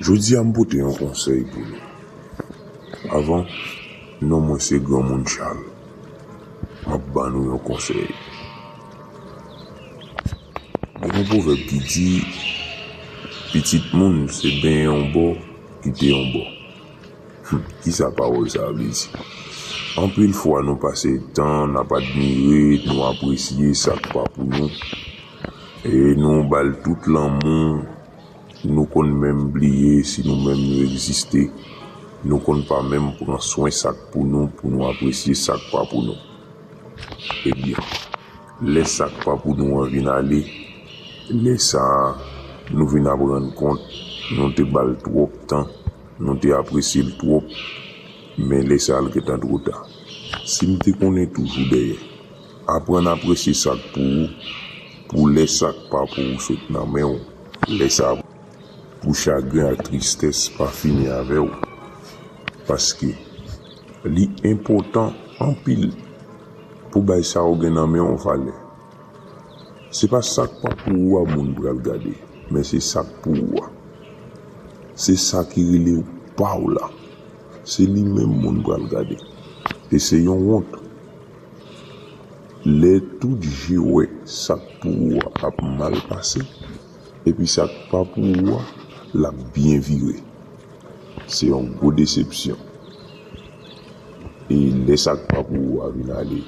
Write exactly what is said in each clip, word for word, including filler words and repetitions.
Jodi a m pote yon konsèy pou nou. Avan, non mwen se Granmoun Chal. M ap ban nou yon konsèy. Gen yon pwovèb ki di, pitit moun se benyen yon bò, kite yon bò. Hum, kisa pawòl sa a vle di? Anpil fwa nou pase tan n ap admire, nou apresye sa k pa pou nou. E nou ba l tout lanmou, nou konn menm bliye si nou menm nou egziste. Nou konn pa menm pran swen sa k pou nou, pou nou apresye sa k pa pou nou. Ebyen, lè sa k pa pou nou an vin ale, lè sa a, nou vin ap rann kont, nou te ba l twòp tan, nou te apresye l twòp, men lè sa a l gentan twò ta. Si m te konnen toujou dèyè, aprann apresye sa k pou ou, pou lè sa k pa pou ou sot nan men w, lè sa a pou chagren ak tristès pa fini avè w. Paske li enpòtan anpil pou bay sa ou gen nan men w valè. Se pa sa k pa pou ou a moun pral gade, men se sa k pou ou a. Se sa ki rele w pa w la. Se li menm moun pral gade. E se yon wont. Lè tout je wè sa k pou ou a ap mal pase, epi sa k pa pou ou a, l ap byen vire. Se yon gwo desepsyon. E lè sa k pa pou ou a vin ale,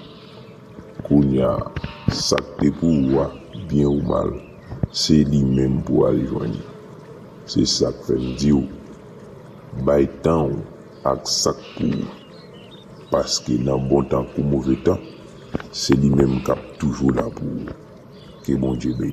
kounye a, sa k te pou ou a, byen ou mal, se li menm pou al jwenn. Se sa k fè m di w, bay tan w ak sa k pou ou. Paske nan bon tan kou move tan, se li menm k ap toujou la pou ou. Ke Bondye beni.